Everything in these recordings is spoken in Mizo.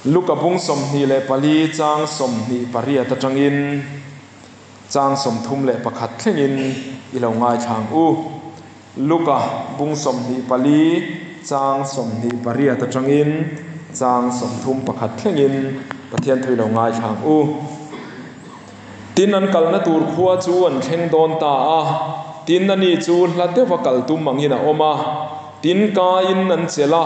Luka bung 24 chang 28 atangin chang 31 thlengin i lo ngaithla ang u. Luka bung 24 chang 28 atangin chang 31 thlengin Pathian thu i lo ngaithla ang u. Tin, an kalna tur khua chu an thleng dawn ta a, tin, ani chu hla deuha kal tum angin a awm a, tin, kaiin an chelh a.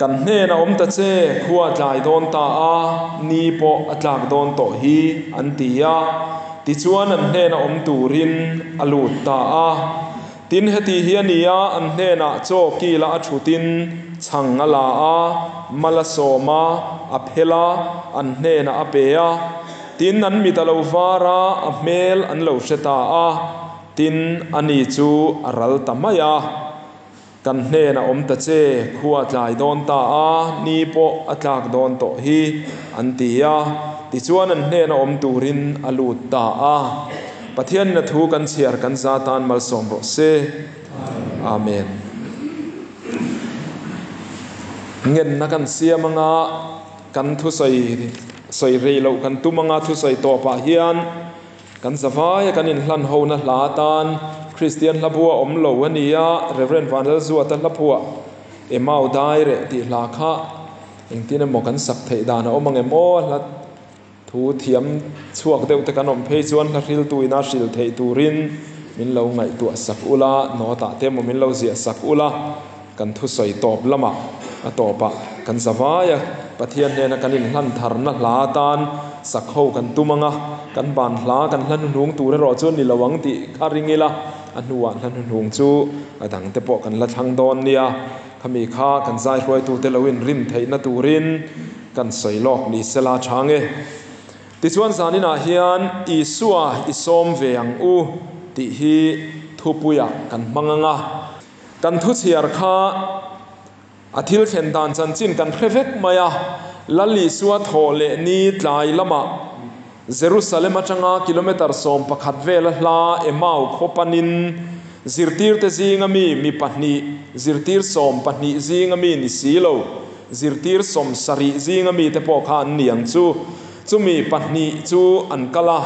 Kan hnenah awm ta che, khua a tlai dawn ta a, ni pawh a tlak dawn tawh hi, an ti a. Tichuan an hnena awm turin a lut ta a. Tin, heti hi a ni a, an hnenah chaw kila a thutin chhang a la a, mal a sawm a, a phel a, an hnenah a pe a. Tin, an mit a lo var a, a hmel an lo hre ta a. Tin, ani chu a ral ta mai a. Kan hnenah awm ta che, khua a tlai dawn ta a, ni pawh a tlak dawn tawh hi, an ti a. Tichuan an hnena awm turin a lut ta a. Pathianin a thu kan chhiar kan za tan malsawm rawh se. Amen. Ngenna kan siam anga kan thusawi sawi rei loh kan tum anga thusawi tawpah hian, Kan zavaia kan inhlan hona hla atan Kristian hla bua awm lo a ni a, Rev. Vanlalzuata hla phuah Emau dai reh tih hla kha engtin emaw kan sak theih dan a awm ang em aw? Hla thu thiam chhuak deuh te kan awm phei chuan hla hriltu ina hril theih turin min lo ngaihtuah sak ula, note ah te emaw min lo ziah sak ula, kan thusawi tawp lamah a tawpah kan zavaia Pathian hnena kan inhlan tharna hla atan sak ho kan tum ang a, kan ban hla kan hla hnuhnung tur erawh chu ni lo ang tih kha ring ila, a hnuah hla hnuhnung chu a dangte pawh kan la thlang dawn nia, khami kha kan zai hruaitute lo inrin theihna turin kan sawi lawk ni sela chang e. Tichuan zaninah hian Isua i sawm ve ang u tih hi thupuiah kan hmang ang a. Kan thuchhiar kha a thil thlen dan chanchin kan hre vek mai a, Lal Isua thawh leh ni tlai lamah Jerusalem atanga kilometre 11 vela hla Emau khaw panin zirtirte zinga mi mi pahnih, zirtir 12 zinga mi ni si lo, zirtir 70 zinga mite pawh kha an ni ang chu. Chumi pahnih chu an kal a.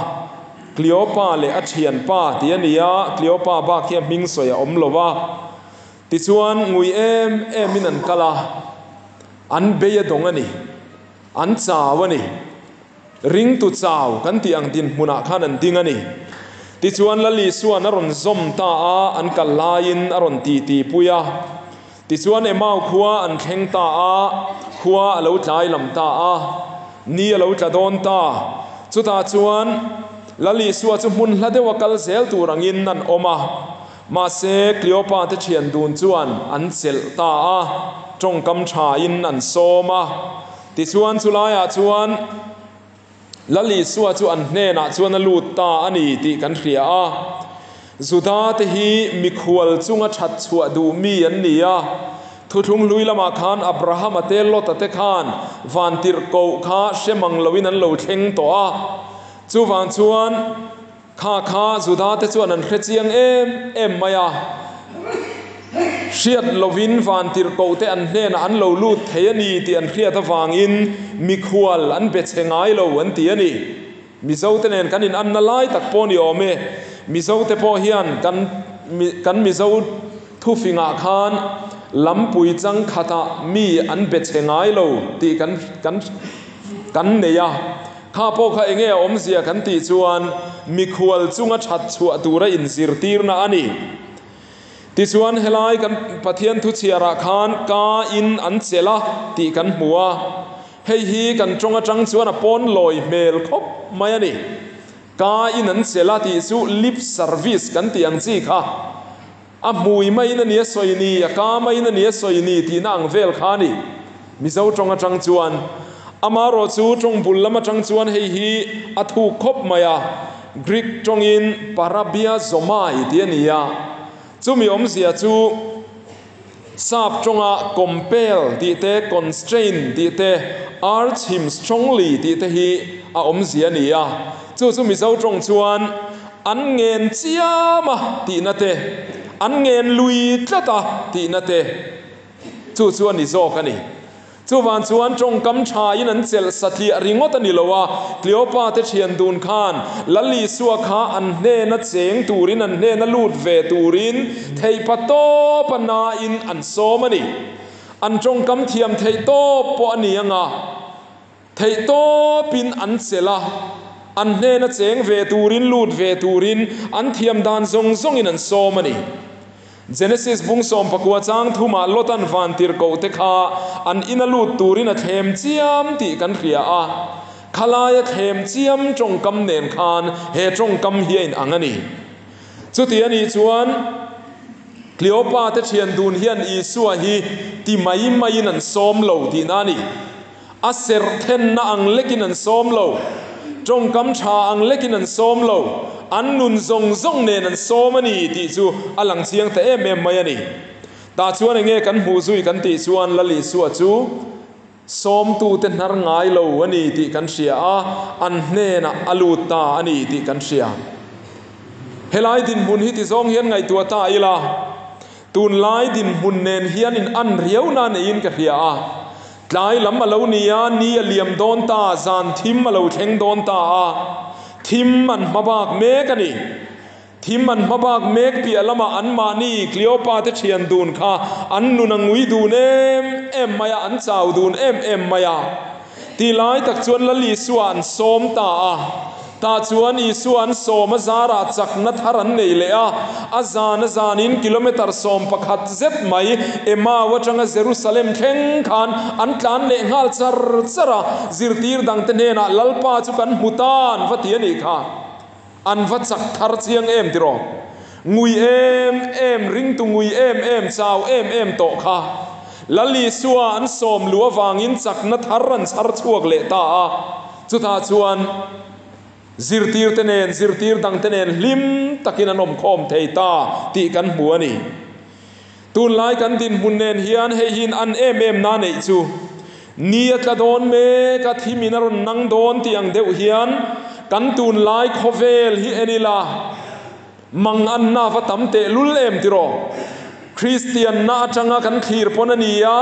Kleopa leh a thianpa tih a ni a, Kleopa bak hi a hming sawi a awm lo a. Tichuan ngui em emin an kal a, an bei a dawng a ni, an chau a ni. Ringtu chau kan tih ang dinhmunah khan an ding a ni. Tichuan Lal Isua'n a rawn zawm ta a, an kal laiin a rawn titi pui a. Tichuan Emau khua an thleng ta a, khua a lo tlai lam ta a, ni a lo tla dawn ta. Chutah chuan Lal Isua chu hmun hla deuha kal zel tur angin an awm a. Mahse Kleopa te thian dun chuan an chelh ta a, tawngkam thain an sawm a. Tichuan chulaiah chuan Lal Isua chu an hnenah chuan a lut ta a ni tih kan hria a. Juda te hi mikhual chunga that chhuah duh mi an ni a. Thuthlung hlui lamah khan Abrahama te Lota te khan vantirhkoh kha hre mang loin an lo thleng tawh a. Chuvang chuan Kha kha Juda te chuan an hre chiang em em mai a, hriat lovin vantirhkoh te an hnenah an lo lut thei a ni tih an hriat avangin mikhual an be chhe ngai lo an ti a ni. Mizo te nen kan inanna lai tak pawh ni awm e. Mizo te pawh hian kan kan Mizo thufingah khan lampui chang khatah mi an be chhe ngai lo tih kan kan kan nei a. Kha pawh kha enge a awmzia kan tih chuan mikhual chunga that chhuah tura inzirtirna a ni. Tichuan helai kan Pathian thuchhiarah khan ka in an chelh a tih kan hmu a, hei hi kan tawng atang chuan a pawn lawi hmel khawp mai a ni. Ka in an chelh a tih chu lip service kan tih ang chi kha a hmui maiin a ni a sawi ni, a ka maiin a ni a sawi ni tihna ang vel kha a ni. Mizo tawng atang chuan amarawh chu tawng bul lam atang chuan hei hi a thuk khawp mai a, Greek tawngin parabiazomai tih a ni a, chumi awmzia chu sap tawnga compel tih te, constrain tih te, urge him strongly tih te hi a awmzia a ni a, chu chu Mizo tawng chuan an ngen chiam a tihna te, an ngen lui tlat a tihna te. Chu chu a ni zawk a ni. Chuvang chuan tawngkam thain an chelh satliah ringawt a ni lo a, Kleopa te thian dun khan Lal Isua kha an hnena cheng turin, an hnena lut ve turin theihpa tawp a nain an sawm a ni. An tawngkam thiam theih tawp pawh a ni ang a, theih tawpin an chelh a, an hnena cheng ve turin, lut ve turin an thiam dan zawng zawngin an sawm a ni. Genesis bung 19 chang thumah Lotan vantirhkoh te kha an ina lut turin a thlem chiam tih kan hria a, khalaia thlem chiam tawngkam nen khan he tawngkam hi a inang a ni. Chuti a nih chuan Kleopa te thian dun hian Isua hi ti mai maiin an sawm lo tihna a ni. A serh thenna ang lekin an sawm lo, tawngkam tha ang lekin an sawm lo, an nun zawng zawng nen an sawm a ni tih chu a lang chiang ta em em mai a ni. Tah chuan enge kan hmuh zui kan tih chuan Lal Isua chu sawmtute hnar ngai lo a ni tih kan hria a, an hnenah a lut ta a ni tih kan hria. Helai dinhmun hi tizawng hian ngaihtuah ta ila, Tunlai dinhmun nen hian in an riau na neiin ka hria a. Tlai lam a lo ni a, ni a liam dawn ta, zan thim a lo thleng dawn ta a. Thim an hma bak mek a ni. Thim an hma bak mek piah lamah anmahni Cleopa te thian dun kha an nun a ngui dun em em mai a, an chau dun em em mai a. Ti lai tak chuan Lal Isua an sawm ta a. Tah chuan Isua an sawm a zarah chakna thar an nei leh a, a zan a zanin kilometre 11 zet mai Emau atanga Jerusalem thleng khan an tlan leh nghal char char a, zirtir dangte hnenah Lalpa chu kan hmu ta an va ti a nih kha. An va chak thar chiang em tiraw? Ngui em em, ringtu ngui em em, chau em em tawh kha. Lal Isua an sawm lu avangin chakna thar an chhar chhuak leh ta a. Chutah chuan zirtirte nen, zirtir dangte nen hlim takin an awmkhawm thei ta tih kan hmu a ni. Tunlai kan dinhmun nen hian hei hian an em em na neih chu ni a tla dawn mek a, thimin a rawn nang dawn tih ang deuh hian kan tunlai khawvel hi en ila mang an na va tam teh lul em tiraw? Kristianna atanga kan thlir pawn a ni a,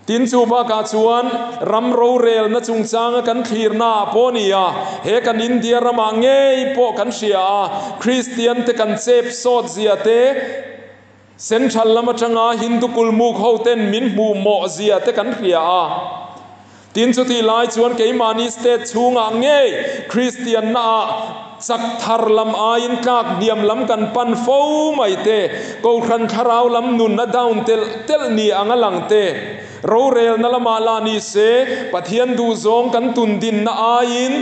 Tin chu bakah chuan ram rorelna chungchanga kan thlirnaah pawh a ni a, he kan India ramah ngei pawh kan hria a, Kristian te kan chep sawt zia te, Central lam atanga Hindu kulmuk ho ten min hmuh mawh zia te kan hria a. Tin chutih lai chuan keimahni state chhungah ngei Kristianna ah chak thar lam aiin tlak hniam lam kan pan fo mai te, Kohhran thlarau lam nun a down telh telh ni ang a lang te, rorelna lamah lah ni se Pathian duhzawng kan tun dinna aiin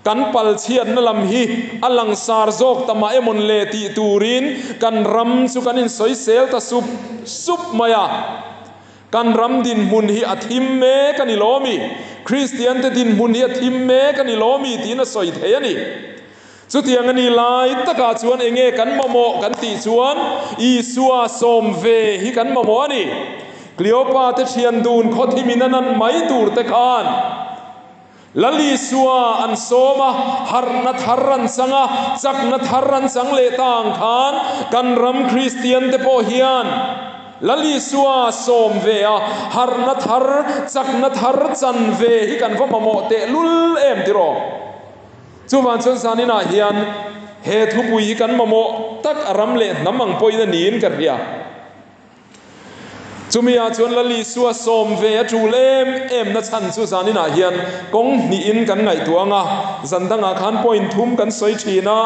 kan pal chhiatna lam hi a langsar zawk ta mah emawn le tih turin kan ram chu kan insawisel ta sup sup mai a. Kan ram dinhmun hi a thim mek a ni lo mi? Kristiante dinhmun hi a thim mek a ni lo mi? tiin a sawi thei a ni. Chutiang a ni lai takah chuan enge kan mamawh kan tih chuan Isua sawm ve hi kan mamawh a ni. Kleopa te thian dun khaw thimin a nan mai tur te khan Lal Isua an sawm a, harhna thar an chang a, chakna thar an chang leh ta ang khan kan ram Kristian te pawh hian Lal Isua sawm ve a, harhna thar, chakna thar chan ve hi kan va mamawh teh lul em tiraw? Chuvang chuan zaninah hian he thupui hi kan mamawh tak a ram leh hnam ang pawhin a niin ka hria. Chumi-ah chuan Lal Isua sawm ve a tul em em na chhan chu zaninah hian kawng hnihin kan ngaihtuah ang a, zan dangah khan point thum kan sawi thin a,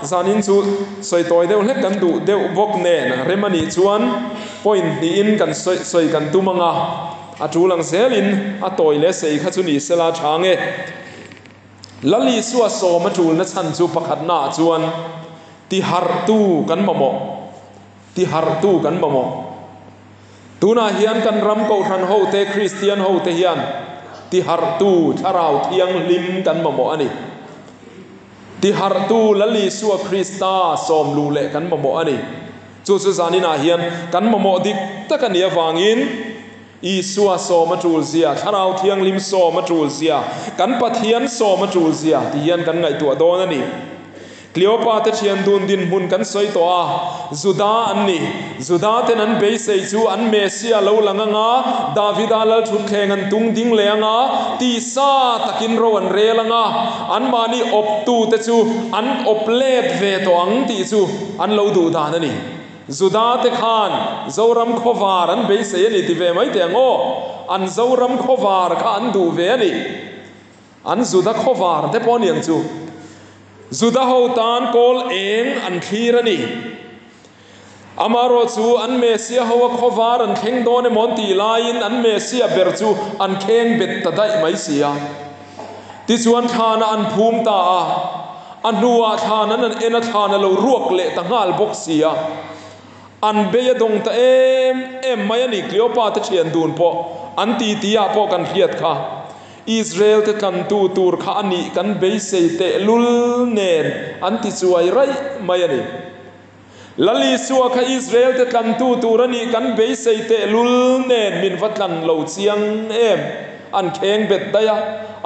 zanin chu sawi tawi deuh hlek kan duh deuh bawk nen rem a nih chuan point hnihin kan sawi sawi kan tum ang a, a tul ang zelin a tawi leh sei kha chu ni sela tha nge. Lal Isua sawm a tul na chhan chu pakhatnaah chuan tiharhtu kan mamawh. Tiharhtu kan mamawh. Tunah hian kan ram kohhran hote, Kristian hote hian tiharhtu Thlarau Thianghlim kan mamawh a ni. Tiharhtu Lal Isua Krista sawm luh leh kan mamawh a ni. Chu chu zaninah hian kan mamawh dik tak a nih avangin Isua sawm a tul zia, Thlarau Thianghlim sawm a tul zia, kan Pathian sawm a tul zia ti hian kan ngaihtuah dawn a ni. Kleopa te thian dun dinhmun kan sawi tawh a, Juda an ni. Juda ten an beisei chu an Messia lo lang anga, Davida lalthutthleng an tung ding leh anga, tisa takin ro an rel anga, anmahni awptu te chu an awp let ve tawh ang tih chu an lo duh dan a ni. Juda te khan Zoram khawvar an beisei a ni ti ve mai teh ang aw. An Zoram khawvar kha an duh ve a ni. An Juda khawvar te pawh aniang chu. Juda ho tan kawl eng an thlir a ni. Amaherawh chu an Messia ho a khawvar an thleng dawn emaw an tih laiin an Messia ber chu an kheng bet ta daih mai si a. Tichuan thlanah an phum ta a, a hnuah thlan an an en a thlan a lo ruak leh ta nghal bawk si a. An bei a dawng ta em em mai a ni Cleopa te thian dun pawh an titi ah pawh kan hriat kha. Israel te tlantu tur kha a nih kan beisei tehlul nen an ti chuai raih mai a ni. Lal Isua kha Israel te tlantu tur a nih kan beisei tehlul nen min va tlan lo chiang em? An kheng bet daih a,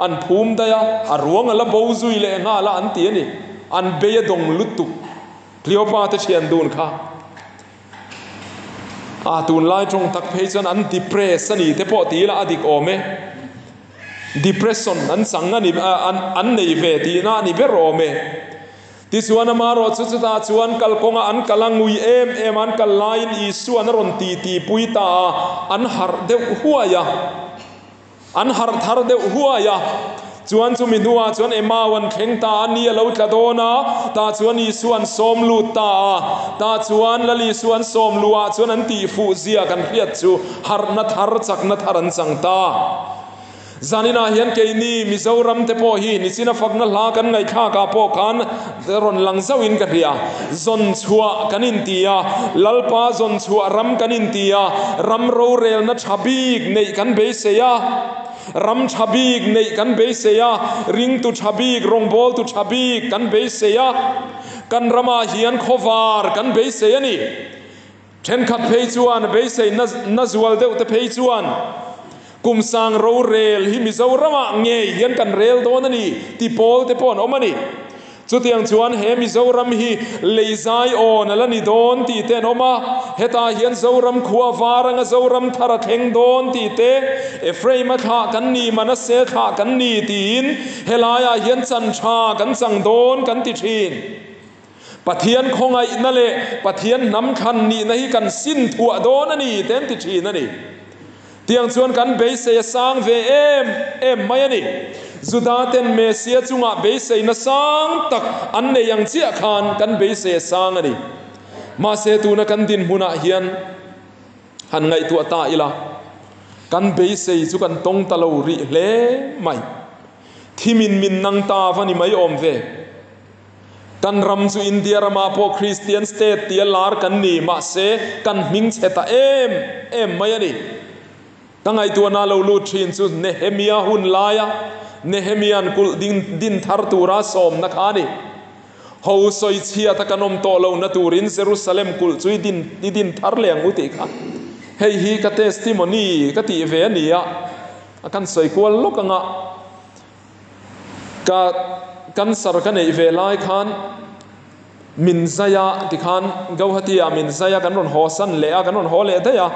an phum daih a, a ruang a la bo zui leh nghal a an ti a ni. An bei a dawng lutuk. Cleopa te thian dun kha. A tunlai tawng tak phei chuan an depress a ni te pawh ti ila a dik awm e. Depression an chang a ni an nei ve tihna a ni ber awm e. Tichuan amarawh chu chutah chuan kalkawnga an kal a ngui em em a, an kal laiin Isuan a rawn titi pui ta a, an harh deuh huai a. An harh thar deuh huai a, chuan chumi hnuah chuan Emau an thleng ta a, ni a lo tla dawn a, tah chuan Isua an sawm lut ta a, tah chuan Lal Isua an sawm luhah chuan an tihfuh zia kan hriat chu harhna thar chakna thar an chang ta. Zaninah hian keini Mizoram te pawh hi nichina fakna hla kan ngaihthlakah pawh khan rawn lang zauhin ka hria. Zawn chhuah kan inti a, Lalpa zawn chhuah ram kan inti a, ram rorelna tha bik neih kan beisei a, ram tha bik neih kan beisei a, ringtu tha bik, rawngbawltu tha bik kan beisei a, kan ramah hian khawvar kan beisei a ni. Thenkhat phei chuan beisei na zual deuh te phei chuan kum sang rorel hi Mizoramah ngei hian kan rel dawn a ni ti pawl te pawh an awm a ni. Chutiang chuan he Mizoram hi lei zai awn a la ni dawn tih te an awm a, hetah hian Zoram khua var anga Zoram thar a thleng dawn tih te, Ephraim-a thlah kan ni, Manasseh thlah kan ni tiin helaiah hian chan tha kan chang dawn kan ti thin. Pathian khawngaihna leh Pathian hnam thlan nihna hi kan sin thuah dawn a ni te an ti thin a ni. Tiang chuan kan beisei a sang ve em em mai a ni. Juda ten Messia chungah beiseina sang tak an nei ang chiah khan kan beisei a sang a ni. Mahse tuna kan dinhmunah hian han ngaihtuah ta ila, kan beisei chu kan tawng ta lo rih hle mai. Thimin min nang ta va ni mai awm ve. Kan ram chu India ramah pawh Christian state tia lar kan ni, mahse kan hming chhe ta em em mai a ni. Ka ngaihtuahna lo lut thin chu Nehemia hun laia Nehemia'n kulh ding din thar tura sawmna kha a ni. Ho sawi chhiata kan awm tawh lohna turin Jerusalem kulh chu i din i din thar leh ang u tih kha. Hei hi ka testimony ka tih ve a ni a, a kan sawi kual lawk anga. Ka cancer ka neih ve lai khan min zai a tikhan Gauhati ah min zai a kan rawn haw san leh a kan rawn haw leh daih a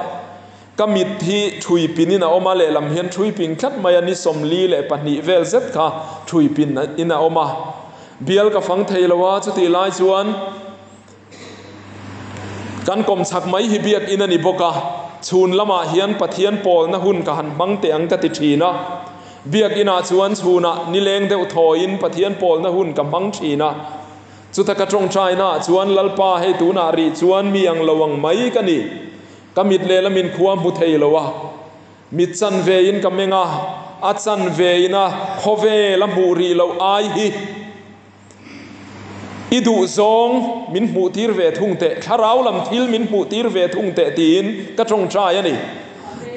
ka mit hi thui pin in a awm a lehlam hian thui ping tlat mai a ni 42 vel zet kha thui pin in a awm a bial ka fang thei lo a chutih lai chuan Kan kawmchhak mai hi biakinn a ni bawk a, chhun lamah hian Pathian pawlna hun ka han hmang teh ang ka ti thin a. Biakinah chuan chhunah nileng deuh thawiin Pathian pawlna hun ka hmang thin a. Chuta ka tawngtainaah chuan Lalpa hei tunah rih chuan mi ang lo ang mai ka ni. Ka mit lehlamin khua hmu thei lo a. Mit chanvein ka meng a, a chanvein a khawvel a hmuh rih loh ai hi. I duh zawng min hmuh tir ve thung teh, thlarau lam thil min hmuh tir ve thung teh tiin ka tawngtai a ni.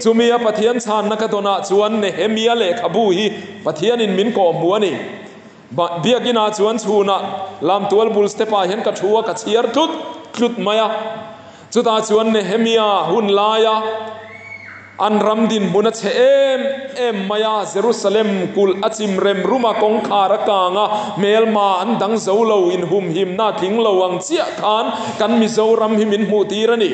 Chumi a Pathian chhanna ka dawnah chuan Nehemia lehkhabu hi Pathianin min kawhhmuh a ni. Biakinah chuan chhunah lamtual bul step-ah hian ka thu a, ka chhiar tlut tlut mai a. Chutah chuan Nehemia hun laia. An ram dinhmun a chhe em em mai a, Jerusalem kulh a chim rem rum a, kawngkhar a kang a, hmelma an dang zo lo, inhumhimna a tling lo ang chiah khan kan Mizoram hi min hmuhtir a ni.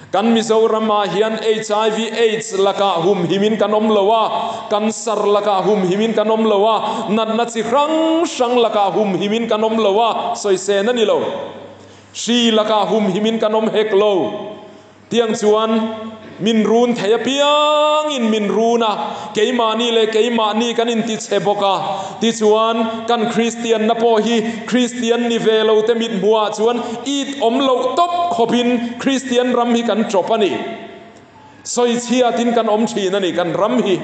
Kan Mizoram ah hian hiv aids lakah humhimin kan awm lo a, cancer lakah humhimin kan awm lo a, natna chi hrang hrang lakah humhimin kan awm lo a, sawisên a ni lo. Hri lakah humhimin kan awm hek lo. Tiang chuan min run thei apiangin min run a, keimahni leh keimahni kan intichhe bawk a. Tichuan, kan Kristianna pawh hi Kristian ni ve lote mithmuhah chuan it awm loh tawp khawpin Kristian ram hi kan ṭawp a ni. Sawichhiatin kan awm ṭhin a ni kan ram hi.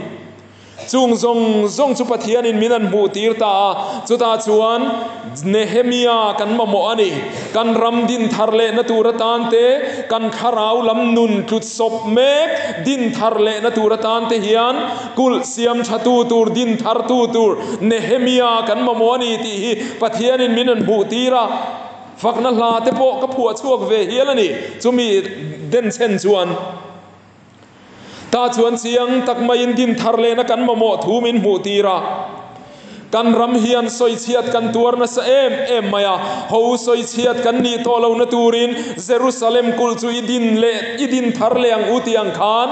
Chung zawng zawng chu Pathianin min an hmuhtir ta a, chutah chuan Nehemia kan mamawh a ni. Kan ram din thar lehna tur atan te, kan thlarau lam nun tlut sawp mek din thar lehna tur atan te hian kulh siam thatu tur, din thartu tur Nehemia kan mamawh a ni tih hi Pathianin min an hmuhtir a. Fakna hla te pawh ka phuah chhuak ve hial a ni. Chumi denchhen chuan. Tah chuan chiang tak maiin din thar lehna kan mamawh thu min hmuh tir a. Kan ram hian sawichhiat kan tuar nasa em em mai a, ho sawichhiat kan nih tawh lohna turin Jerusalem kulh chu i din leh i din thar leh ang u tih ang khan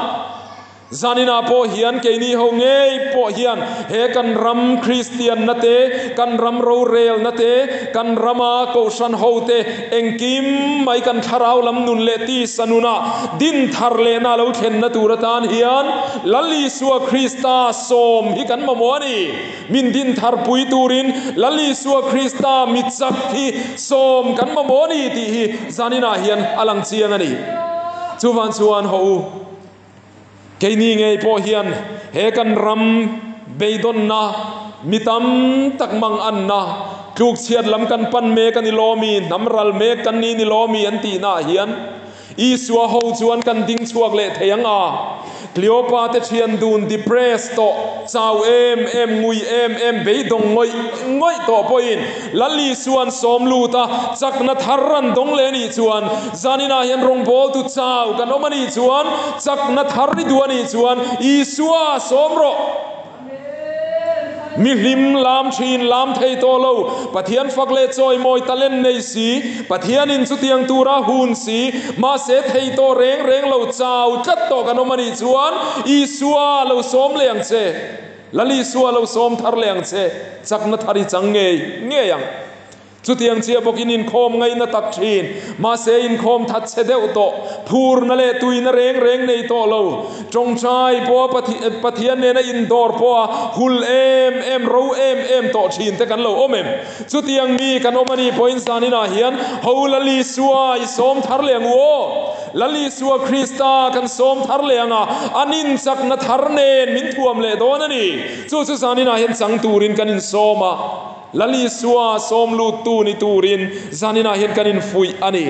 Zaninah pawh hian keini ho ngei pawh hian he kan ram Kristianna te, kan ram rorelna te, kan rama kohhran ho te engkim mai kan thlarau lam nun leh tisa nunah din thar lehna lo thlenna tur atan hian Lal Isua Krista sawm hi kan mamawh a ni. Min din thar pui turin Lal Isua Krista mi chak hi sawm kan mamawh a ni tih hi zaninah hian a lang chiang a ni. Chuvan chuan haw u. Keini ngei pawh hian he kan ram beidawnna, mi tam tak mang anna, tlukchhiat lam kan pan mek a ni lawmi, hnam ral mek kan ni ni lawmi an tihnaah hian Isua ho chuan kan ding chhuak leh thei ang a. Cleopa te thian dun depressed tawh, chau em em, ngui em em, beidawng ngawih ngawih tawh pawhin Lal Isua'n sawm lut a, chakna thar an dawng leh anih chuan Zaninah hian rawngbawltu chau kan awm a nih chuan, chakna thar i duh a nih chuan Isua sawm rawh. Mi hlim lam thin lam thei tawh lo, Pathian fak leh chawimawi talent nei si, Pathianin chutiang tura hun si, mahse thei tawh reng reng lo chau tlat tawh kan awm a nih chuan Isua lo sawm leh ang che. Lal Isua lo sawm thar leh ang che, chakna thar i chang ngei ngei ang. Chutiang chiah bawkin inkhawm ngaihna tak thin, mahse inkhawm that chhe deuh tawh, phurna leh tuina reng reng nei tawh lo, tawngtai pawha Pathian nena indawr pawha hul em em, ro em em tawh thin te kan lo awm em? Chutiang mi kan awm a nih pawhin zaninah hian ho Lal Isua i sawm thar leh ang u aw! Lal Isua Krista kan sawm thar leh ang a, an inchakna thar nen min thuam leh dawn a ni. Chu chu zaninah hian chang turin kan insawm a. Lal Isua sawm luttu ni turin zaninah hian kan infuih a ni.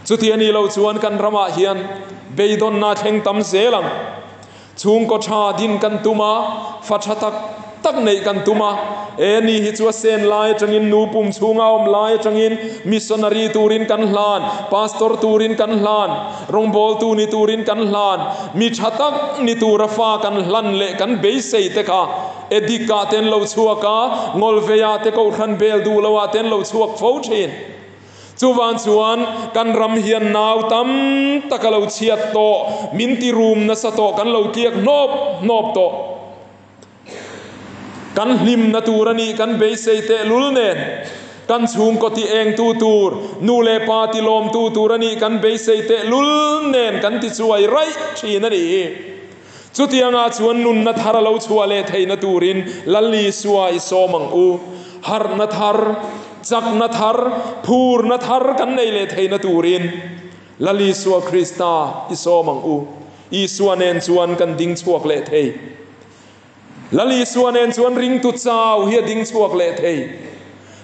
Chuti a nih loh chuan kan ramah hian beidawnna thleng tam zel ang. Chhungkaw tha din kan tum a, fa tha tak tak neih kan tum a. E ni hi chu a sen lai atangin, nu pum chhunga awm lai atangin missionary turin kan hlan, pastor turin kan hlan, rawngbawltu ni turin kan hlan, mi tha tak ni tura fa kan hlan leh kan beisei te kha Edik ah te an lo chhuak a, Ngawlvei ah te Kohhran bel duh lo ah te an lo chhuak fo thin. Chuvang chuan kan ram hian nau tam tak a lo chhiat tawh, min ti rum nasa tawh, kan lo tliak hnawp hnawp tawh. Kan hlimna tur a nih kan beisei tehlul nen, kan chhungkaw ti engtu tur, nu leh pa ti lawmtu tur a nih kan beisei tehlul nen kan ti chuai raih thin a nih hi. Chutiangah chuan nunna thar a lo chhuah leh theihna turin Lal Isua i sawm ang u. Harhna thar, chakna thar, phurna thar kan nei leh theihna turin Lal Isua Krista i sawm ang u. Isua nen chuan kan ding chhuak leh thei. Lal Isua nen chuan ringtu chau hi a ding chhuak leh thei.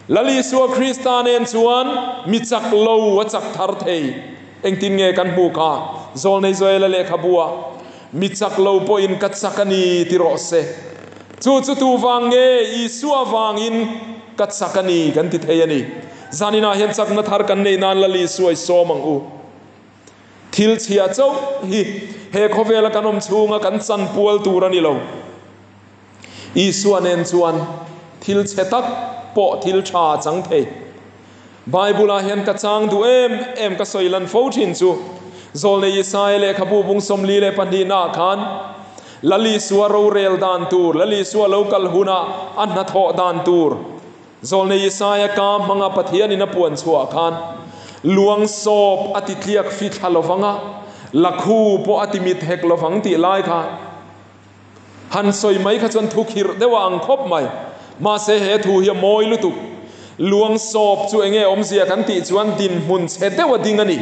Lal Isua Krista nen chuan mi chak lo a chak thar thei. Engtin nge kan hmuh kha? Zawlnei Joela lehkhabu ah, Mi chak lo pawhin ka chak a ni ti rawh se. Chu chu tu vang nge? Isua vangin ka chak a ni kan ti thei a ni. Zaninah hian chakna thar kan neih nan Lal Isua i sawm ang u. Thil chhia chauh hi. he khawvela kan awm chhunga kan chanpual tur a ni lo. Isua nen chuan thil chhe tak pawh thil tha a chang thei. Bible-ah hian ka chang duh em em ka sawi lan fo thin chu, Zawlnei Isaia lehkhabu bung 42 naah khan Lal Isua rorel dan tur, Lal Isua lo kal huna a hnathawh dan tur, Zawlnei Isaia ka hmanga Pathianin a puan chhuah khan luang sawp a ti tliak fithla lovang a, lakhu pawh a ti mit hek lovang tih lai kha han sawi mai kha chuan thu khirh deuh a ang khawp mai. Mahse he thu hi a mawi lutuk. Luang sawp chu enge awmzia kan tih chuan dinhmun chhe deuh a ding a ni.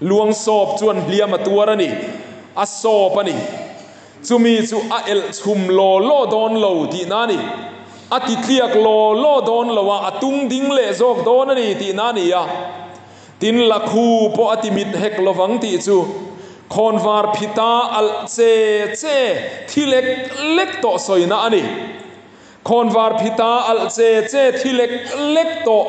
Luang sawp chuan hliam a tuar a ni. A sawp a ni. Chumi chu a elh chhum law law dawn lo tihna a ni. A ti tliak law law dawn lo a, a tung ding leh zawk dawn a ni tihna a ni a. Tin, lakhu pawh a ti mit hek lovang tih chu khawnvar phita alh che che thi lek lek tawh sawina a ni. Khawnvar phita alh che che thi lek lek tawh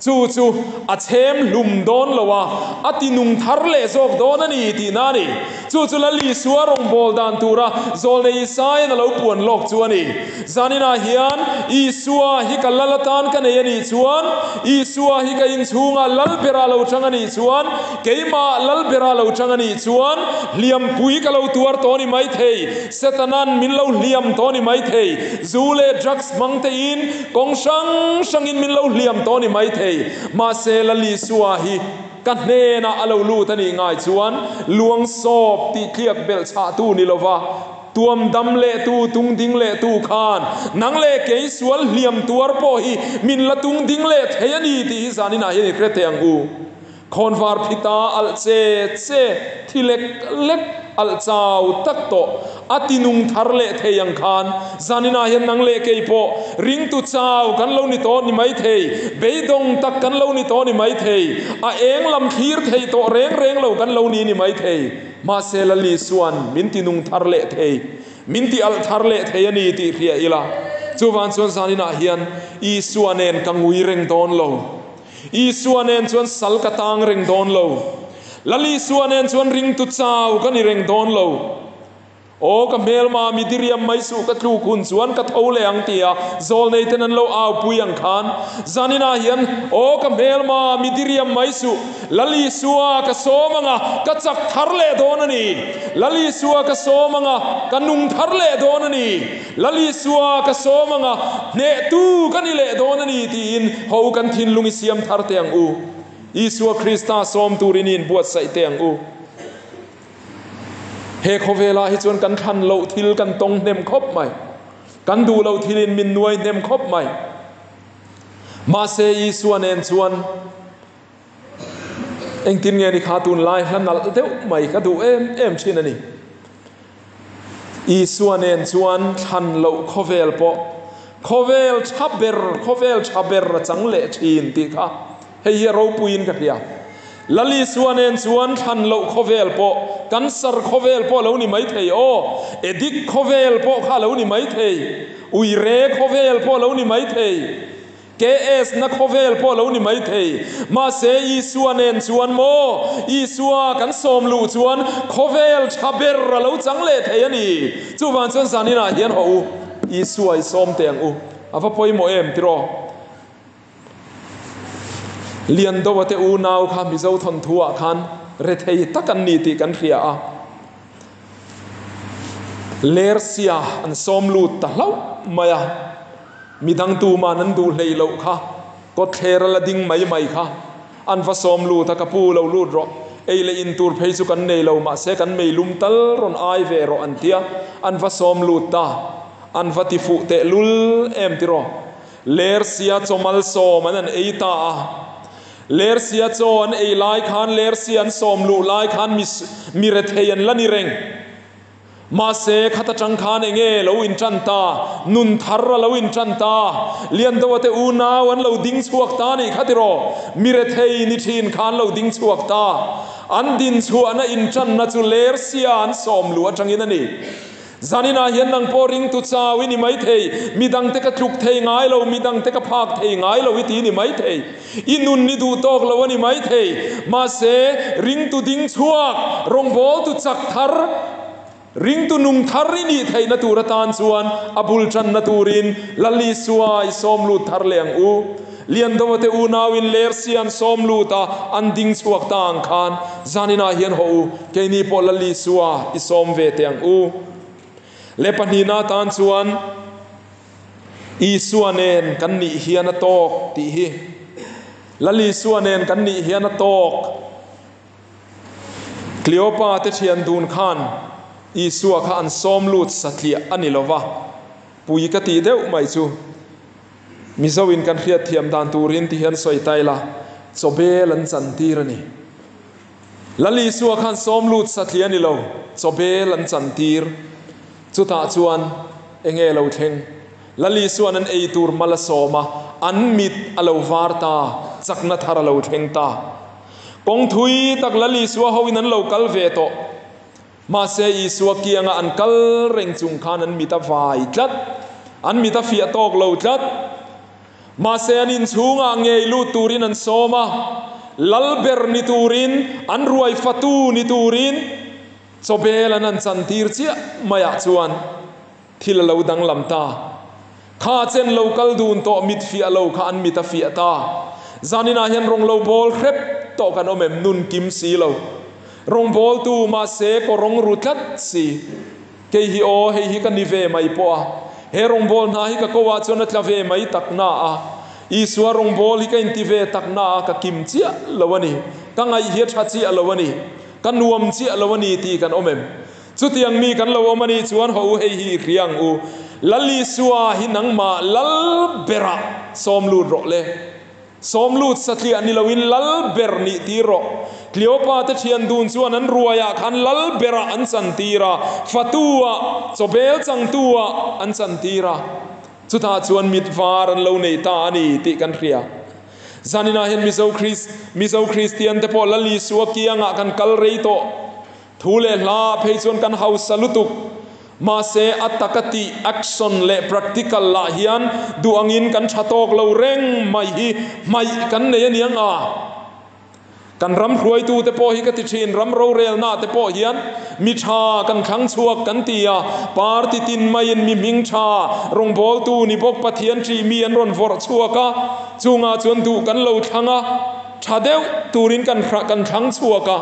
chu chu a chhem hlum dawn lo a, a ti nung thar leh zawk dawn a ni tihna a ni. Chu chu Lal Isua rawngbâwl dan tura Zawlnei Isaia'n a lo puan lawk chu a ni. Zaninah hian Isua hi ka lal atan ka nei a nih chuan, Isua hi ka inchhungah lal bera lo chang a nih chuan, keimah lal bera lo chang a nih chuan, hliampui ka lo tuar tawh a ni maithei, Setana'n min lo hliam tawh a ni maithei, zu leh drugs hmang tein kawng hrang hrangin min lo hliam tawh a ni maithei. Mahse, Lal Isua hi ka hnenah a lo lut a nih ngai chuan luang sawp tih tliak belh chhahtu ni lova, Tuam dam leh tu, tung ding leh tu khan nang leh kei sual hliam tuar pawh hi min la tung ding leh thei a ni tih hi zaninah hian i hre teh ang u. Khawnvar phita alh che che, thi lek lek alh chau tak tawh a ti nung thar leh thei ang khan zaninah hian nang leh kei pawh ringtu chau kan lo ni tawh ni mai thei, beidawng tak kan lo ni tawh ni mai thei, a eng lam thlir thei tawh reng reng lo kan lo ni ni mai thei. Mahse Lal Isua'n min ti nung thar leh thei, min ti alh thar leh thei a ni tih hria ila. Chuvang chuan zaninah hian Isua nen ka ngui reng dawn lo. Isua nen chuan sal ka tang reng dawn lo. Lal Isua nen chuan ringtu chau ka ni reng dawn lo. Aw ka hmelma mi diriam mai suh ka tluk hun chuan ka tho leh ang tia zawlnei ten an lo au pui ang khan zaninah hian aw ka hmelma mi diriam mai suh Lal Isua ka sawm anga ka chak thar leh dawn a ni. Lal Isua ka sawm anga ka nung thar leh dawn a ni. Lal Isua ka sawm anga hnehtu ka ni leh dawn a ni tiin ho kan thinlung i siam thar teh ang u. Isua Krista sawm turin i inbuatsaih teh ang u. He khawvelah hi chuan kan thlan loh thil kan tawng hnem khawp mai. Kan duh loh thilin min nuai hnem khawp mai. Mahse Isua nen chuan engtin nge ni kha tunlai hla nalh deuh mai ka duh em em thin a ni. Isua nen chuan thlan loh khawvel pawh khawvel tha ber khawvel tha ber a chang leh thin tih kha hei hi a ropuiin ka hria. Lal Isua nen chuan thlan loh khawvel pawh cancer khawvel pawh a lo ni mai thei aw, addict khawvel pawh kha a lo ni mai thei, uire khawvel pawh a lo ni mai thei. KS na khawvel pawh lo ni mai thei. Mahse Isua nen chuan maw? Isua kan sawm luh chuan khawvel tha ber a lo chang leh thei a ni. Chuvang chuan zaninah hian haw u, Isua i sawm teh ang u. A va pawimawh em tiraw? Liandoa te unau kha Mizo thawnthu-ah khan rethei tak an ni tih kan hria a. Lersia an sawm lut ta hlauh mai a. Midang tuman an duh hleih loh kha, kawtthler a la ding mai mai kha. An va sawm lut a, ka pu lo lut rawh, ei leh in tur phei chu kan nei lo, mahse kan mei lum tal rawn ai ve rawh an tia, an va sawm lut ta. An va ti fuh teh lul em tiraw? Lersia chaw malsawm an an ei ta a. Lersia chaw an ei lai khan, lersia an sawm luh lai khan mi mi rethei an la ni reng. Mahse, khat atang khan enge lo intan ta? Nun thar a lo intan ta. Liandoa te unau an lo ding chhuak ta nih kha tiraw? Mi rethei ni thin kha an lo ding chhuak ta. An din chhuahna intanna chu Lersia an sawm luh atangin a ni. Zaninah hian nang pawh ringtu chau i ni maithei, midangte ka tluk thei ngai lo, midangte ka phak thei ngai lo i ti ni maithei. I nun i duh tawk lo a ni maithei. Mahse, ringtu ding chhuak, rawngbawltu chak thar, ringtu nung thar i nih theihna tur atan chuan a bul tanna turin Lal Isua i sawm lut thar leh ang u. Liandova te unauin Lersia an sawm lut a, an ding chhuak ta ang khan zaninah hian haw u, keini pawh Lal Isua i sawm ve teh ang u. Le pahnihna atan chuan Isua nen kan nih hian a tawk tih hi. Lal Isua nen kan nih hian a tawk. Kleopa te thian dun khan Isua kha an sawm lut satliah a ni lova, pui ka tih deuh mai chu. Mizo in kan hriatthiam dan turin ti hian sawi ta ila, chawbel an chan tir a ni. Lal Isua khan sawm lut satliah a ni lo, chawbel an chan tir. Chutah chuan enge lo thleng? Lal Isua'n an ei tur mal a sawm a, an mit a lo var ta, chakna thar a lo thleng ta. Kawng thui tak Lal Isua hoin an lo kal ve tawh. Mahse, Isua kianga an kal reng chung khan an mit a vai tlat. An mit a fiah tawk lo tlat. Mahse, an inchhungah ngei lut turin an sawm a, lal ber ni turin, an ruai fatu ni turin chawbel an han chantir chiah maiah chuan thil a lo danglam ta. Kha chen lo kal dun tawh mit fiah lo kha an mit a fiah ta. Zaninah hian rawng lo bawl hrep tawh kan awm em? Nun kim si lo. Rawng bawltu mahse kaw rawng ru tlat si. Kei hi aw, hei hi ka ni ve mai pawh a. He rawng bawl hna hi ka ko ah chuan a tla ve mai tak na a. Isua rawng bawl hi ka inti ve tak na a, ka kim chiah lo a ni. Ka ngaih hi a tha chiah lo a ni. Ka nuam chiah lo a ni tih kan awm em? Chutiang mi kan lo awm a nih chuan haw u hei hi i hria ang u. Lal Isua hi nangmah lal berah sawm lut rawh le. Sawm lut satliah ni loin lal ber nih tir rawh. Kleopa te thian dun chuan an ruaiah khan lal berah an chan tir a, fatu-ah, chawbel changtu-ah an chan tir a. Chutah chuan mit var an lo nei ta a ni tih kan hria. Zaninah hian Mizo Mizo Kristian te pawh Lal Isua kiangah kan kal rei tawh. Thu leh hla phei chuan kan hausa lutuk. Mahse, a taka tih, action, leh practical lah hian duh angin kan tha tawk lo reng mai hi hmaih kan nei a niang a. Kan ram hruaitute pawh hi ka ti thin, ram rorelna te pawh hian mi tha kan thlang chhuak kan ti a, party tin maiin mi hming tha, rawngbawltu ni bawk Pathian ṭih mi an rawn vawrh chhuak a, chungah chuan duh kan lo thlang a, tha deuh turin kan kan thlang chhuak a.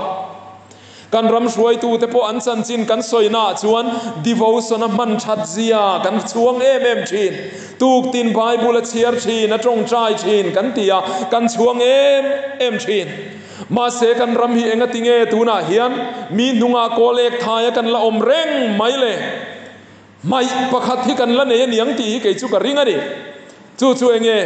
Kan ram hruaitute pawh an chanchin kan sawinaah chuan devotion a hman that zia kan chhuang em em thin. Tuktin Bible a chhiar thin, a tawngtai thin kan ti a, kan chhuang em em thin. Mahse kan ram hi enga tinge tunah hian mi hnungah kawl ek thaia kan la awm reng mai le? Hmaih pakhat hi kan la nei a niang tih hi kei chu ka ring a ni. Chu chu enge?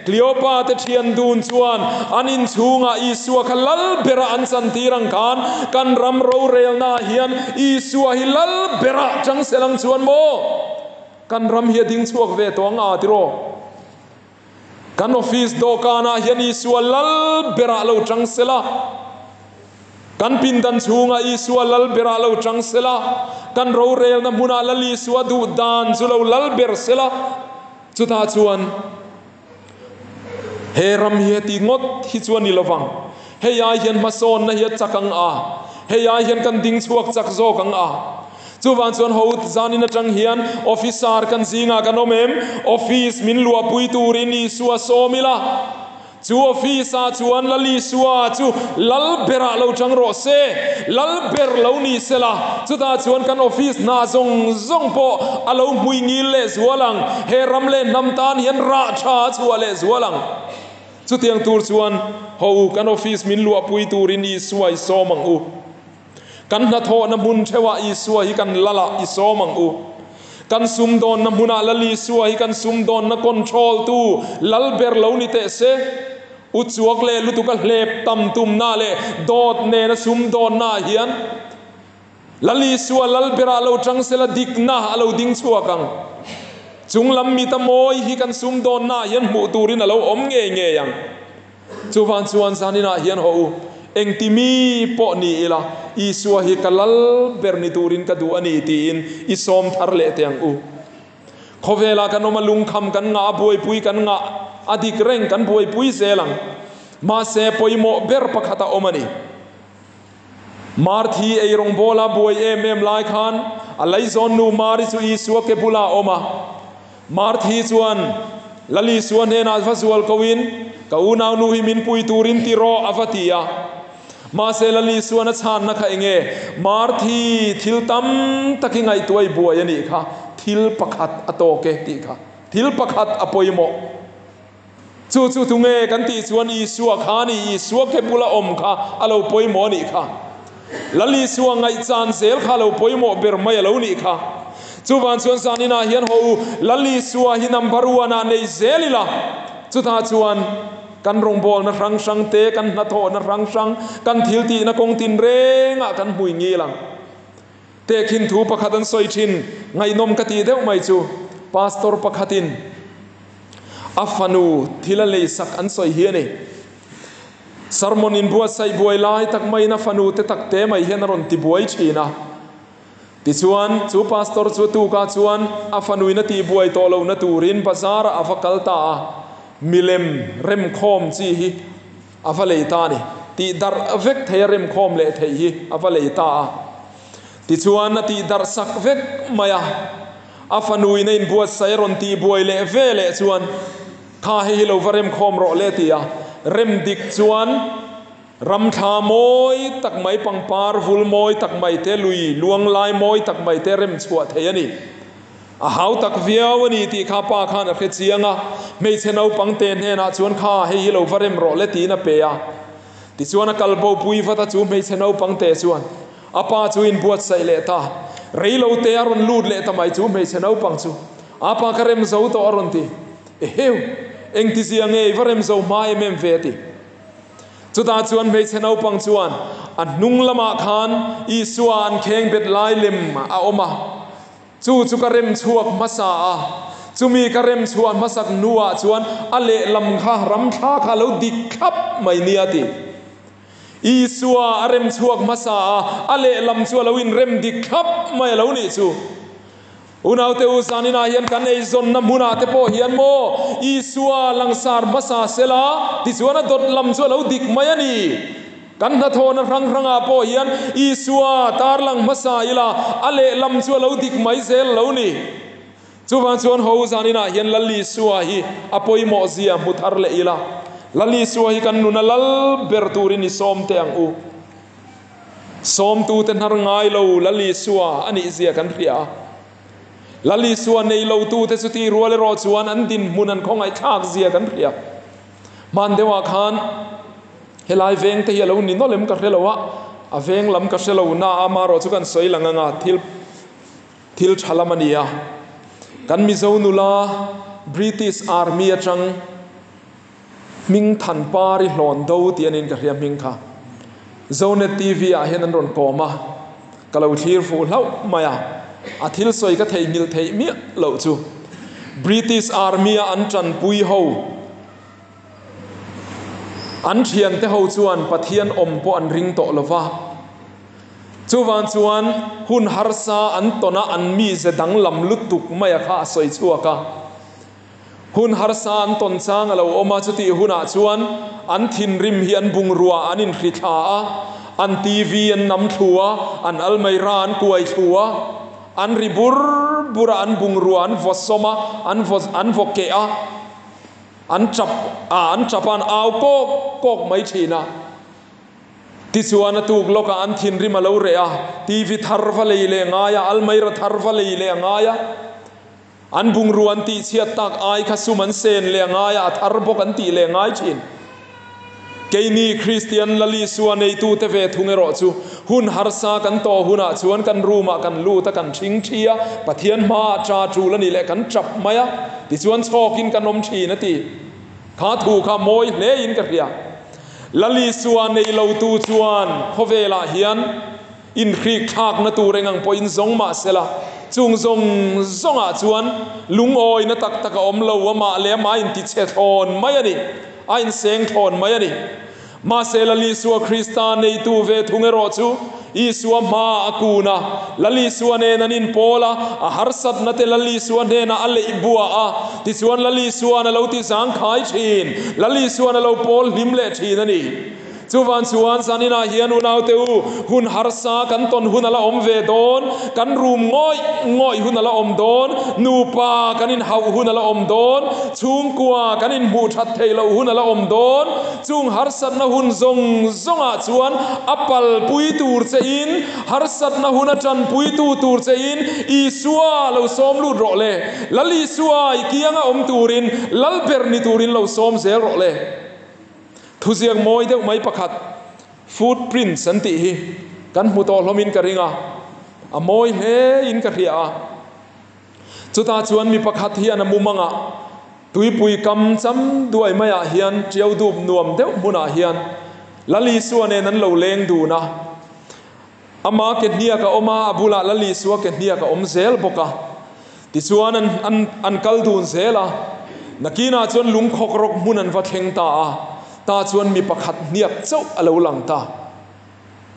Kleopa te thian dun chuan an inchhungah Isua kha lal berah an chantir ang khan kan ram rorelnaah hian Isua hi lal berah chang sel ang chuan maw? Kan ram hi a ding chhuak ve tawh ang a tiraw? Kan office dawhkanah hian Isua lal berah lo chang sela, kan pindan chhungah Isua lal berah lo chang sela, kan rorelna hmunah Lal Isua duh dan chu lo lal ber sela, chutah chuan he ram hi heti ngawt hi chu a ni lovang. Hei ai hian hmasawnna hi a chak ang a, hei ai hian kan ding chhuak chak zawk ang a. Chuvang chuan ho zanin atang hian officer kan zingah kan awm em? Office min luahpui turin Isua sawm ila, chu office ah chuan Lal Isua chu lal berah lo chang rawh se, lal ber lo ni sela, chutah chuan kan office hna zawng zawng pawh a lo hmui ngil leh zual ang, he ram leh hnam tan hian rah tha a chhuah leh zual ang. Chutiang tur chuan ho kan office min luahpui turin Isua i sawm ang u. Kan hnathawhna hmun theuhah Isua hi kan lal a, i sawm ang u. Kan sumdawnna hmunah Lal Isua hi kan sumdawnna control tu lal ber lo ni teh se. U chuak leh lutuka hlep tam tumna leh dawt nena sumdawnna ah hian Lal Isua lal berah lo tang sela dikna a lo ding chhuak ang. Chung lam mita mawi hi kan sumdawnna ah hian hmuh turin a lo awm ngei ngei ang. Chuvang chuan zaninah hian haw u, Engti mi pawh ni ila, Isua hi ka lal ber ni turin ka duh a ni tiin i sawm thar leh teh ang u. Khawvelah kan awm a, lungkham kan ngah a, buaipui kan ngah a dik reng kan buaipui zel ang. Mahse, pawimawh ber pakhat a awm a ni. Marthi eirawng bawla buai em em lai khan a laizawn nu Mari chu Isua ke bulah a awm a. Marthi chuan Lal Isua hnenah va zual koin, Ka unaunu hi min pui turin ti rawh a va ti a. Mahse Lal Isuan a chhanna kha enge? Marthi, thil tam tak i ngaihtuah i buai a nih kha, thil pakhat a tawk e tih kha. Thil pakhat a pawimawh. Chu chu tunge kan tih chuan Isua kha a ni, Isua ke bula awm kha a lo pawimawh a nih kha. Lal Isua ngaihchan zel kha a lo pawimawh ber mai a lo nih kha. Chuvang chuan zaninah hian haw u, Lal Isua hi number one ah nei zel ila, chutah chuan kan rawngbawlna hrang hrang te, kan hnathawhna hrang hrang, kan thiltihna kawng tinrengah kan hmui ngil ang. Tehkhin thu pakhat an sawi thin, ngaihnawm ka tih deuh mai chu, Pastor pakhatin a fanu thil a leisak an sawi hi a ni. Sermon inbuatsaih buai lai tak maiin a fanu te tak te mai hian a rawn ti buai thin a. Tichuan, chu pastor chu tukah chuan a fanuin a tihbuai tawh lohna turin bazar-ah a va kal ta a, milem remkhawm chi hi a va lei ta a ni. Tih darh vek thei a remkhawm leh theih hi a va lei ta a. Tichuan, a tih darh sak vek mai a. A fanuin a inbuatsaih a rawn tihbuai leh ve leh chuan, Kha hei hi lo va remkhawm rawh le ti a. Rem dik chuan ramthla mawi tak mai, pangpar vul mawi tak mai te, lui luang lai mawi tak mai te rem chhuah thei a ni. A hau tak viau a ni tih kha pa khan a hre chiang a, hmeichhe naupang te hnenah chuan kha hei hi lo va rem rawh le tiin a pe a. Tichuan a kal bo pui vat a, chu hmeichhe naupang te chuan a pa chu inbuatsaih leh ta. Rei lo te a rawn lut leh ta mai chu hmeichhe naupang chu a pa ka rem zo tawh a rawn ti. Eheu! Engtizia nge i va rem zo hma em em ve a ti. Chutah chuan hmeichhe naupang chuan a hnung lamah khan Isua an kheng bet lai lem a awm a. Chu chu ka rem chhuak hmasa a, chumi ka rem chhuah hmasak hnuah chuan a lehlam kha ramthla kha a lo dik thlap mai nia ti. Isua a rem chhuak hmasa a, a lehlam chu a lo inrem dik thlap mai a lo nih chu. Unaute u, zaninah hian kan eizawnna hmunah te pawh hian maw Isua langsar hmasa sela, tichuan a dawt lam chu a lo dik mai a ni. Kan hnathawhna hrang hrangah pawh hian Isua tarlang hmasa ila a lehlam chu a lo dik mai zel lo ni. Chuvang chuan ho zaninah hian Lal Isua hi a pawimawh zia hmu thar leh ila, Lal Isua hi kan nuna lal ber turin i sawm teh ang u. Sawmtute hnar ngai lo Lal Isua a nih zia kan hria a. Lal Isua nei lotute chu tih rual erawh chuan an dinhmun an khawngaihthlak zia kan hria. Hman deuhah khan helai veng te hi a lo ni nawlh em ka hre lo a, a veng lam ka hre lo na a, amaherawh chu kan sawi lang anga thil thil tha lam a ni a. Kan Mizo nula British Army atang hming than pari hlawn do tih anin ka hria hming kha. Zonet TV ah hian an rawn kawm a, ka lo thlir fuh hlauh mai a, a thil sawi ka theihnghilh theih miah loh chu British Army a an tanpui ho an thiante ho chuan Pathian awm pawh an ring tawh lova, chuvang chuan hun harsa an tawn a an mize danglam lutuk mai a kha a sawi chhuak a. Hun harsa an tawn chang a lo awm a, chutih hunah chuan an thinrim hi an bungrua an inhri thla a, an TV an nam thlu a, an almeira an kuai thlu a, an ri bur bur a, an bungrua an vaw sawm a, an vaw an vaw keh a, an tap a, an tap a, an au kawk kawk mai thin a. Tichuan a tuk lawkah an thinrim a lo reh a, TV thar va lei leh ngai a, almeira thar va lei leh a ngai a. An bungrua an tihchhiat tak ai kha sum an sen leh a ngai a, a thar bawk an tih leh ngai thin. Keini Kristian Lal Isua neitute ve thung erawh chu hun harsa kan tawh hunah chuan kan room ah kan lut a, kan thing thi a, Pathian hmaah cha tul a nih leh kan tap mai a, tichuan chhawkin kan awm thin a ti. Kha thu kha mawi hlein ka hria. Lal Isua nei lotu chuan khawvelah hian Inhrik thlakna tur eng ang pawhin zawng mah se la, chung zawng zawngah chuan lungawina tak tak a awm lo, amah leh amah a intichhe thlawn mai a ni, a inseng thlawn mai a ni. Mahse Lal Isua Krista neitu ve thung erawh chu Isua hma a kun a, Lal Isua nen an inpawl a, a harsatna te Lal Isua hnenah a leih bua a, tichuan Lal Isua'n a lo ti zangkhai thin, Lal Isua'n a lo pawl hlim leh thin a ni. Chuvan chuan zaninah hian unaute u, hun harsa kan tawn hun a la awm ve dawn, kan rum ngawih ngawih hun a la awm dawn, nupa kan inhauh hun a la awm dawn, chhungkua kan inhmuh that theih loh hun a la awm dawn. Chung harsatna hun zawng zawngah chuan a palpui tur chein, harsatna hun a tanpuitu tur chein Isua lo sawm lut rawh le. Lal Isua i kianga awm turin, Lal ber ni turin lo sawm zel rawh le. Thuziak mawi deuh mai pakhat, Footprints an tih hi kan hmu tawh hlawmin ka ring a, a mawi hlein ka hria a. Chutah chuan mi pakhat hian a mumangah tuipui kam cham duai maiah hian ṭiau dup nuam deuh hmunah hian Lal Isua nen an lo leng dun a. Ama ke hniak a awm a, a bulah Lal Isua ke hniak a awm zel bawk a. Tichuan an an an kal dun zel a. Nakinah chuan lungkhawk rawk hmun an va thleng ta a, tah chuan mi pakhat hniak chauh a lo lang ta.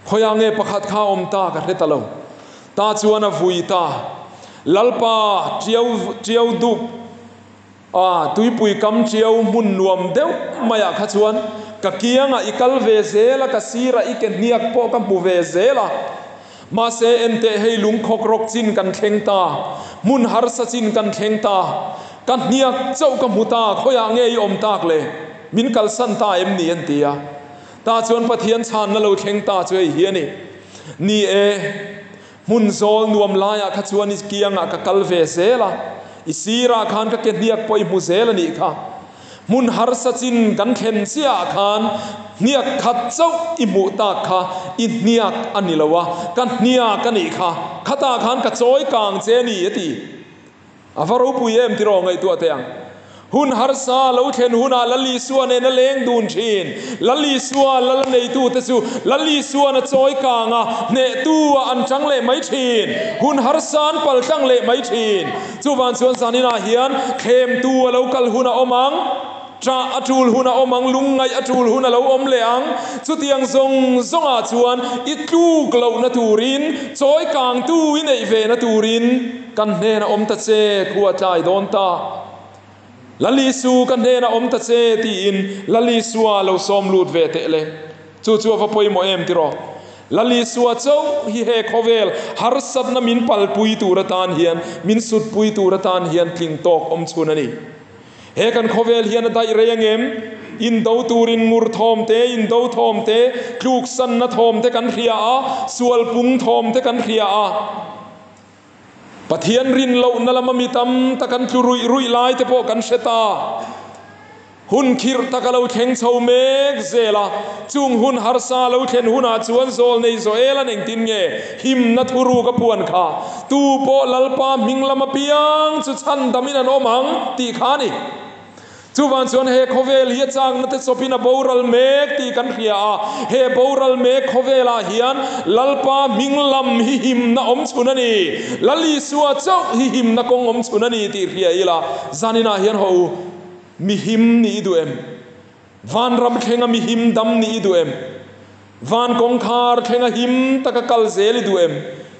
Khawiah nge pakhat kha a awm ta ka hre ta lo. Tah chuan a vui ta. Lalpa ṭiau ṭiau dup a, tuipui kam ṭiau hmun nuam deuh maiah kha chuan ka kiangah i kal ve zel a, ka sirah i ke hniak pawh ka hmu ve zel a. Mahse enteh hei lungkhawk rawk chin kan thleng ta, hmun harsa chin kan thleng ta, ka hniak chauh ka hmu ta, khawiah nge i awm tak le? Min kalsan ta em ni? an ti a. Tah chuan Pathian chhanna lo thleng ta chu hei hi a ni. Ni e, hmun zawl nuam laiah kha chuan i kiangah ka kal ve zel a, i sirah khan ka ke hniak pawh i hmu zel a nih kha. Hmun harsa chin kan thlen chiahah khan hniak khat chauh i hmuh tak kha i hniak a ni lo a, ka hniak a nih kha. Khatah khan ka chawi kang che a ni, a ti. A va ropui em tiraw ngaihtuah teh ang. Hun harsa lo thlen hunah Lal Isua nen a leng dun thin. Lal Isua lal a neitute chu Lal Isuan a chawi kang a, hnehtu ah an chang leh mai thin. Hun harsa an pal tlang leh mai thin. Chuvan chuan zaninah hian thlemtu a lo kal hun a awm ang. Ṭah a ṭul hun a awm ang, lungngaih a ṭul hun a lo awm leh ang. Chutiang zawng zawngah chuan i tluk lohna turin, chawi kangtu i neih vena turin kan hnenah awm ta che, khua tlai dawn ta. Lal Isu ka hnenah awm ta che tiin Lal Isua lo sawm lut ve teh le. Chu chu a va pawimawh em tiraw? Lal Isua chauh hi he khawvel harsatna min palpui tur atan hian, min sutpui tur atan hian tling tawk awm chhun a ni. He kan khawvel hian a daih rei angem? Indo turin ngur thawm te, indo thawm te, tluksanna thawm te kan hria a, sualpung thawm te kan hria a. Pathian rin lohna lama mi tam tak an tlu ruih ruih lai te pawh kan hre ta. Hun khirh tak a lo thleng chho mek zel a, chung hun harsa lo thlen hunah chuan zawlnei Joel an engtin nge himna thuruk a puan kha? Tu pawh Lalpa hming lam apiang chu chhandamin an awm ang tih kha a ni. Chuvang chuan he khawvel hi a chakna te chawpin a boral mek tih kan hria a, he boral mek khawvelah hian Lalpa hming lam hi himna awm chhun a ni. Lal Isua chauh hi himna kawng awm chhun a ni tih hria ila, zaninah hian haw u, mi him nih i duh em? Vanram thlenga mi him dam nih i duh em? Van kawngkhar thlenga him taka kal zel i duh em?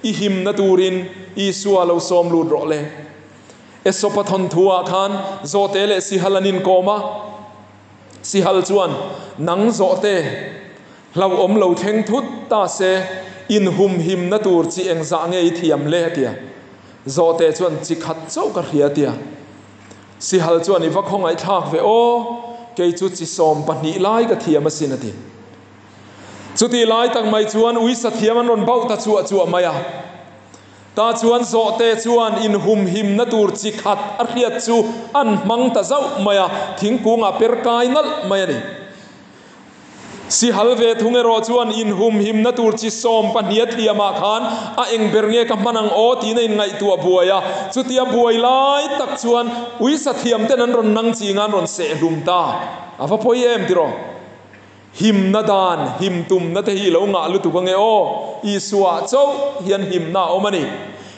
I himna turin Isua lo sawm lut rawh le. Esopa thawnthu-ah khan Zawhte leh Sihal an inkawm a. Sihal chuan, Nang Zawhte, hlauhawm lo thleng thut ta se, inhumhimna tur chi engzah nge i thiam le? a ti a. Zawhte chuan, Chi khat chauh ka hria a ti a. Sihal chuan i va khawngaihthlak ve aw, kei chu chi 12 lai ka thiam asin a ti. Chutih lai tak mai chuan uisa thiam an rawn bauh ta chuah chuah mai a. Tah chuan zawhte chuan inhumhimna tur chi khat a hriat chu an hmang ta zauh mai a, thingkungah per kai nalh mai a ni. Sihal ve thung erawh chuan inhumhimna tur chi 12 a thiamah khan a eng ber nge ka hman ang aw tiin a inngaihtuah buai a. Chutia buai lai tak chuan uisa thiamten an rawn nang ching a, an rawn seh hlum ta. A va pawi em tiraw? Himna dan, him tumna te hi i lo ngah lutuk ange aw. Isua chauh hian himna a awm a ni.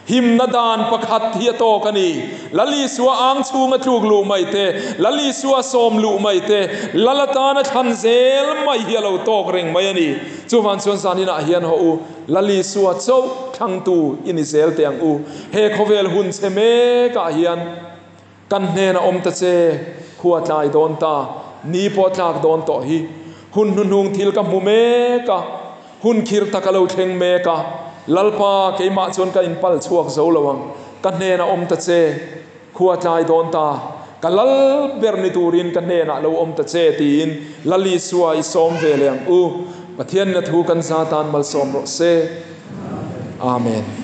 Himna dan pakhat hi a tawk a ni. Lal Isua ang chhunga tluk luh mai te, Lal Isua sawm luh mai te, Lal atana thlan zel mai hi a lo tawk reng mai a ni. Chuvang chuan zaninah hian haw u, Lal Isua chauh thlangtu i ni zel teh ang u. He khawvel hun chhe mekah hian kan hnena awm ta che, khua tlai dawn ta, ni pawh tlak dawn tawh hi. Hun hnuhnung thil ka hmu mek a, hun khir tak a lo thleng mek a, Lalpa, keimah chuan ka inpal chhuak zo lo ang, ka hnena awm ta che, khua tlai dawn ta, ka lal ber ni turin ka hnenah lo awm ta che, tiin Lal Isua i sawm ve leh ang u. Pathianna thu kan za tan malsawm rawh se. Amen.